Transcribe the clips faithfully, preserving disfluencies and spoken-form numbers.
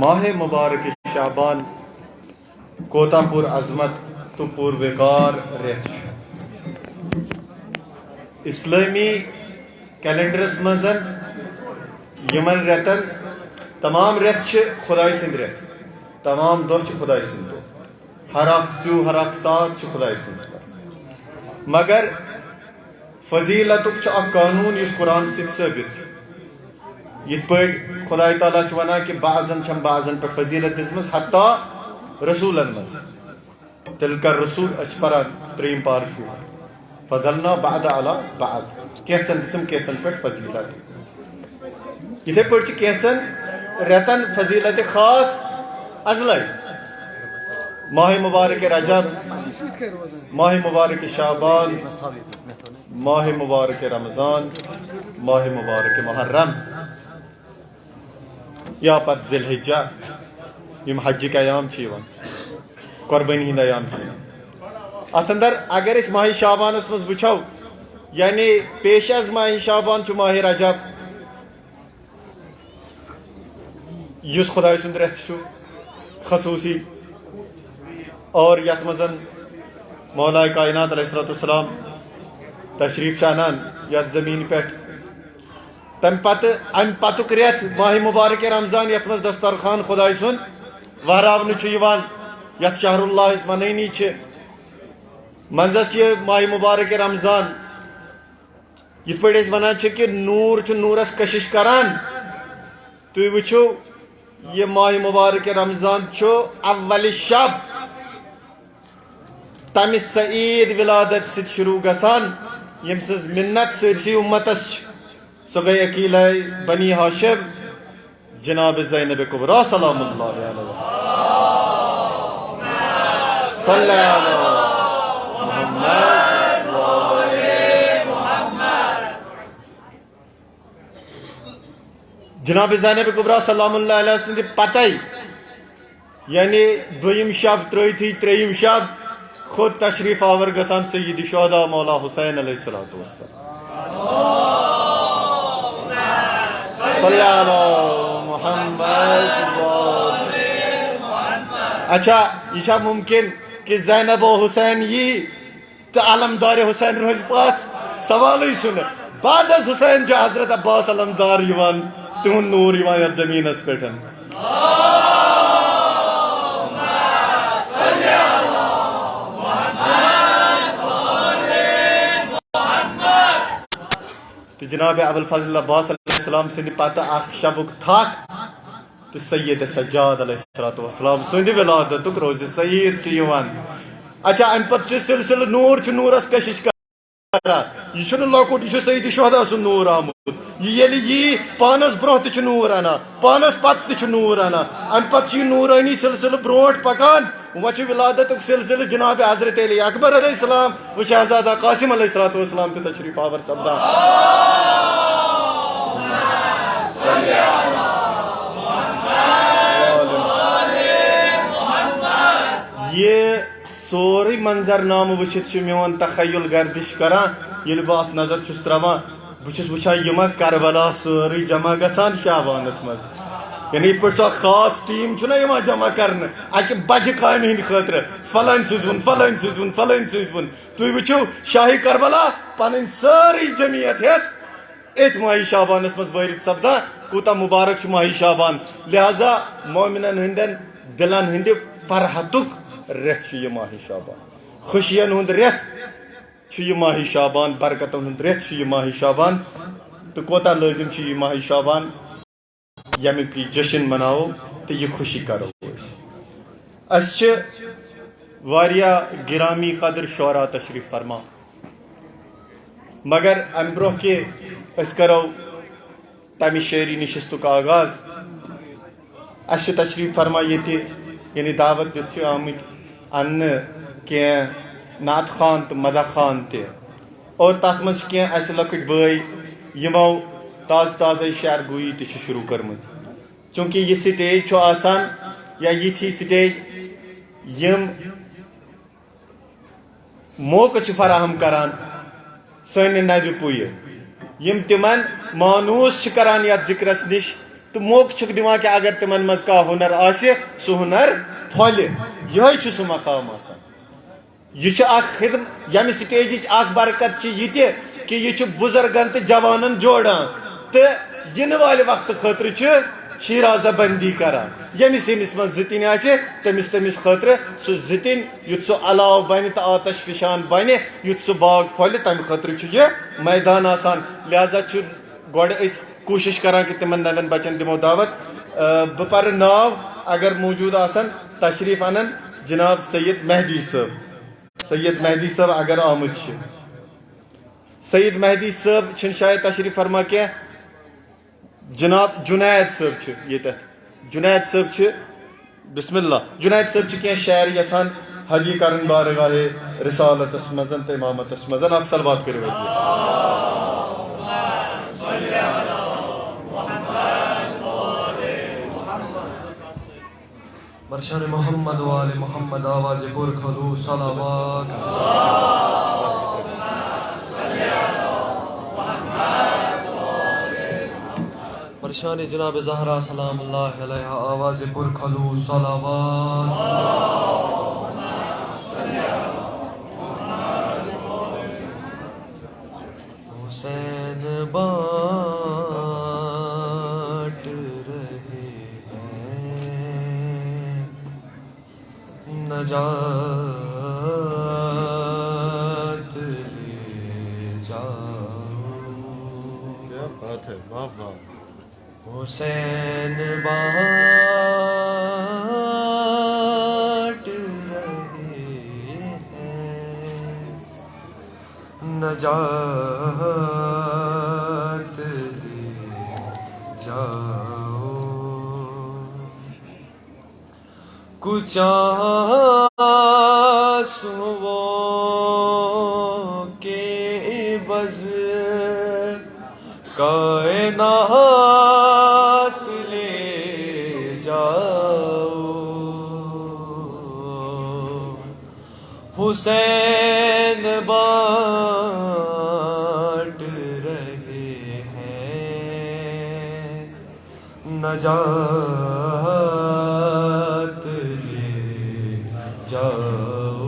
ماہِ مبارک شعبان کوتاہ پُر عظمت تہٕ پُر وقار رٮ۪تھ چھُ۔ اسلٲمی کیلنڈرس منٛز یِمن رٮ۪تن، تمام رٮ۪تھ چھِ خۄداے سٕنٛدۍ رٮ۪تھ، تمام دۄہ چھِ خۄداے سٕنٛدۍ دۄہ، ہر اکھ ژیوٗ، ہر اکھ ساعت چھِ خۄداے سٕنٛز۔ مگر فضیلتُک چھُ اکھ قانوٗن یُس قرآن سۭتۍ ثٲبت چھُ۔ یِتھ پٲٹھۍ خۄداے تعالیٰ چھُ وَنان کہِ بعضن چھَم بعضن پٮ۪ٹھ فضیلت دِژمٕژ، حتیٰ رسوٗلن منٛز۔ تِلکا رسول، أسۍ چھِ پَران ترٛیٚیِم پارٕ چھُ۔ فضلنا بعد علی بعد۔ کینٛژن دِژٕم کینٛژن پٮ۪ٹھ فضیلت۔ یِتھے پٲٹھۍ چھِ کینٛژن رٮ۪تن فضیلت خاص ازلے۔ ماہِ مبارک رجب، ماہِ مبارک شعبان، ماہِ مبارک رمضان، ماہِ مبارک محرم، یا پتہٕ ذی الحجہ، یِم حجٕکۍ ایام چھِ یِوان، قۄربٲنی ہٕنٛدۍ ایام چھِ یِوان۔ اتھ اندر اگر أسۍ ماہِ شعبانس منٛز وٕچھو، یعنی پیش از ماہِ شعبان چھُ ماہِ رجب، یُس خۄداے سُنٛد رٮ۪تھ چھُ خصوٗصی، اور یَتھ منٛز مولائے کائنات علیہ الصلوۃ والسلام تشریٖف چھِ اَنان یَتھ زٔمیٖنہِ پٮ۪ٹھ۔ تَمہِ پَتہٕ، اَمہِ پَتُک رٮ۪تھ ماہِ مُبارکہِ رمضان، یَتھ منٛز دسترخوان خۄداے سُنٛد وہراونہٕ چھُ یِوان، یَتھ شہر اللہ أسۍ وَنٲنی چھِ، منٛزَس یہِ ماہِ مُبارکہِ رمضان، یِتھ پٲٹھۍ أسۍ وَنان چھِ کہِ نوٗر چھُ نوٗرَس کٔشِش کران۔ تُہۍ وٕچھِو، یہِ ماہِ مُبارک رمضان چھُ اول شب تَمہِ سعید ولادت سۭتۍ شروع گژھان، ییٚمہِ سٕنٛز مِنت سٲرسٕے اُمتَس چھِ۔ سۄ گٔے عقیلہ بنی ہاشم، جناب زینب کبریٰ سلام اللہ علیہا۔ صلی علی محمد۔ جناب زینب کبریٰ سلام اللہ علیہا سٕنٛدِ پتے، یعنی دوٚیِم شب ترٲوتھٕے ترٛیٚیِم شب، خود تشریف آور گژھان سید شہدا مولا حسین علیہ الصلوۃ والسلام۔ صلی علی محمد۔ اچھا، یہِ چھا ممکن کہ زینب و حسین یی تہٕ علمدار حسین روزِ پتھ؟ سوالٕے چھُنہٕ۔ بعد از حسین چھُ حضرت عباس علمدار یِوان، تِہُنٛد نوٗر یِوان یتھ زٔمیٖنس پٮ۪ٹھ۔ تہٕ جناب ابوالفضل عباس علیہ السلام سٕنٛدِ پتہٕ اکھ شبُک تھکھ تہٕ سید سجاد علیہ الصلوۃ والسلام سٕنٛدِ ولادتُک روزِ سعید چھُ یِوان۔ اچھا، امہِ پتہٕ چھُ سلسلہٕ نوٗر چھُ نوٗرس کشش کران۔ یہِ چھُنہٕ لۄکُٹ، یہِ چھُ سید شہدا سُنٛد نوٗر آمُت۔ یہِ ییٚلہِ یی، پانس برونٛہہ تہِ چھُ نوٗر انان، پانس پتہٕ تہِ چھُ نوٗر انان۔ امہِ پتہٕ چھُ یہِ نوٗرٲنی سلسلہٕ برونٛٹھ پکان۔ وۄنۍ چھُ ولادتُک سلسلہٕ جناب حضرت علی اکبر علیہ السلام و شہزادہ قاسم علیہ الصلوۃ والسلام تہِ تشریف آور سپدان۔ یہِ سورُے منظرنامہٕ وٕچھِتھ چھُ میون تخیل گردش کران۔ ییٚلہِ بہٕ اتھ نظر چھُس تراوان، بہٕ چھُس وٕچھان یہِ ما کربلا سٲرٕے جمع گژھان شعبانس منٛز۔ یعنی یِتھ پٲٹھۍ سُہ اکھ خاص ٹیٖم چھُنہ یِوان جمع کرنہٕ اکہِ بجہِ کامہِ ہٕنٛدِ خٲطرٕ، فلٲنۍ سوٗزوُن، فلٲنۍ سوٗزوُن، فلٲنۍ سوٗزوُن۔ تُہۍ وٕچھِو شاہہِ کربلا پنٕنۍ سٲرٕے جمعیت ہٮ۪تھ أتھۍ ماہِ شعبانس منٛز وٲرِد سپدان۔ کوٗتاہ مُبارک چھُ ماہِ شعبان۔ لہذا مومنن ہٕنٛدٮ۪ن دِلن ہٕنٛدِ فرحتُک رٮ۪تھ چھُ یہِ ماہِ شعبان، خوشین ہُنٛد رٮ۪تھ چھُ یہِ ماہِ شعبان، برکتن ہُنٛد رٮ۪تھ چھُ یہِ ماہِ شعبان۔ تہٕ کوتاہ لٲزِم چھُ یہِ ماہِ شعبان، ییٚمیُک یہِ جشن مناوو تہٕ یہِ خوشی کرو أسۍ۔ اَسہِ چھِ واریاہ گرامی قدر شعرا تشریف فرما، مگر امہِ برونٛہہ کہِ أسۍ کرو تمہِ شعری نشستُک آغاز، اَسہِ چھِ تشریٖف فرما ییٚتہِ، یعنی دعوت دِتھ چھِ آمٕتۍ اَننہٕ کینٛہہ نعت خوان تہٕ مدح خوان تہِ، اور تَتھ منٛز چھِ کینٛہہ اَسہِ لۄکٕٹۍ بٲے یِمو تازٕ تازَے شعر گویی تہِ چھِ شروٗع کٔرمٕژ۔ چوٗنٛکہِ یہِ سٹیج چھُ آسان یا یِتھی سٹیج یِم موقعہٕ چھِ فراہم کران سانہِ نوِ پُیہِ، یِم تِمن مانوس چھِ کران یتھ ذکرس نِش، تہٕ موقعہٕ چھِکھ دِوان کہِ اگر تِمن منٛز کانٛہہ ہُنر آسہِ، سُہ ہُنر پھۄلہِ۔ یِہوٚے چھُ سُہ مقام آسان۔ یہِ چھُ اکھ خدم-، ییٚمہِ سٹیجِچ اکھ برکت چھِ یہِ تہِ کہِ یہِ چھُ بُزرگن تہٕ جوانن جوڑان تہٕ یِنہٕ والہِ وقتہٕ خٲطرٕ چھُ شیرازہ بندی کران۔ ییٚمِس ییٚمِس منٛز زٕ تِنہِ آسہِ، تٔمِس تٔمِس خٲطرٕ سُہ زٕ تِنۍ، یُتھ سُہ الاو بنہِ تہٕ آتش فشان بنہِ، یُتھ سُہ باغ پھۄلہِ، تمہِ خٲطرٕ چھُ یہِ میدان آسان۔ لہذا چھُ گۄڈٕ أسۍ کوٗشِش کران کہِ تِمن نوٮ۪ن بچن دِمو دعوت۔ آ، بہٕ پرٕ ناو، اگر موجود آسن، تشریف انن جناب سید مہدی صٲب۔ سید مہدی صٲب اگر آمٕتۍ چھِ۔ سید مہدی صٲب چھِنہٕ شاید تشریف فرما کینٛہہ۔ جناب جنید صٲب چھِ ییٚتٮ۪تھ۔ جنید صٲب چھِ، بسم اللہ۔ جنید صٲب چھِ کینٛہہ شعر یژھان ہدیہِ کرٕنۍ بارگاہ رسالتس منٛز تہٕ امامتس منٛز۔ اکھ صلوات کٔرِو حدیہِ۔ برشان محمد و آل محمد آواز پر کھلو صلوات۔ برشان جناب زہرا سلام اللہ علیہا آواز پر کھلو صلوات۔ حسین بانٹ رہے ہیں نجات لے جاؤ۔ کیا بات ہے، واہ واہ۔ حسین بانٹ رہے ہیں نجات لے جاؤ۔ کچھ آنسوؤں کے عوض کائنات لے جاؤ۔ حسین بانٹ رہے ہیں نجات لے جاؤ۔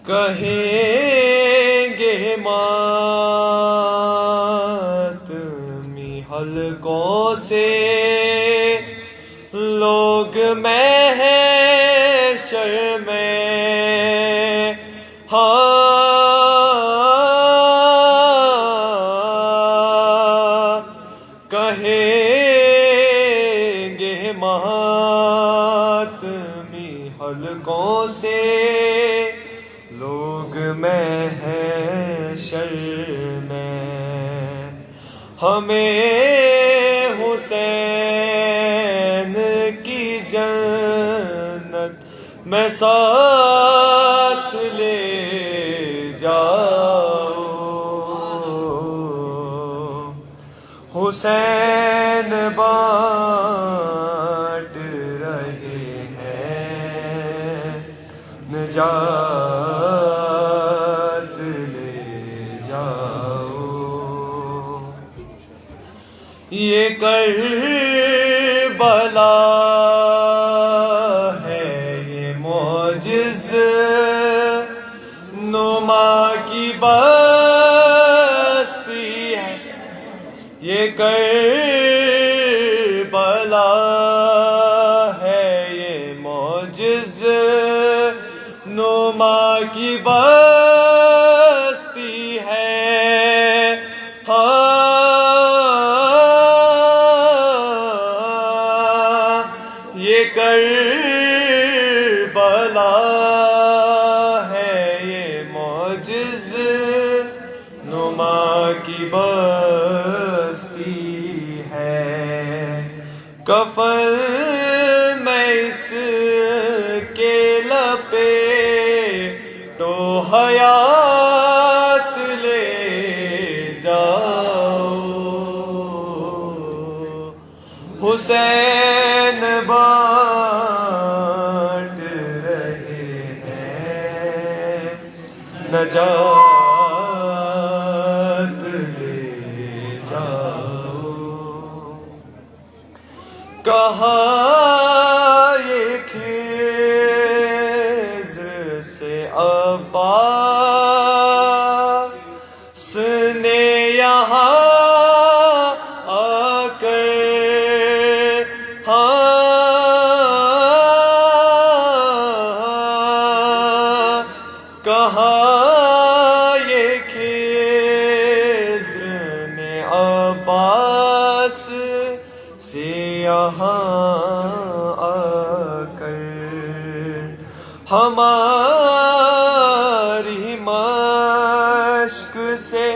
کہیں گے ماتمی حلقوں سے لوگ محشر میں، ہاں، کہیں گے ماتمی حلقوں سے لوگ محشر میں، ہمیں حسین کی جنت میں ساتھ لے جاؤ۔ حسین بانٹ رہے ہیں نجات لے جاؤ۔ یہ کربلا ہے، یہ معجز نما کی بستی ہے۔ یہ کربلا ہے، یہ معجز نما کی بستی ہے۔ ہاں، یہ کربلا ہے، یہ معجز نما کی بستی ہے۔ کفن میں اس کے لپیٹو، حیات لے جاؤ۔ حسین بانٹ رہے ہیں نجات لے جاؤ۔ کہا یہ خضر سے عباس نے یہاں آ کر، ہاں، کہا یہ خضر نے عباس سے یہاں آ کر، ہماری مشق سے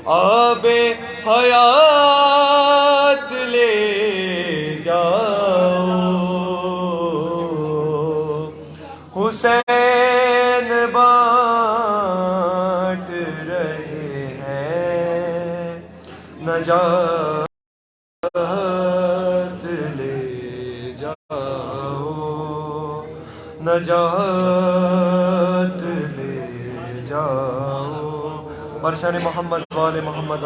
آب حیات لے جاؤ۔ حسین بانٹ رہے ہیں نجات، لے جاؤ، نجات لے جاؤ۔ عرشان محمد وال محمد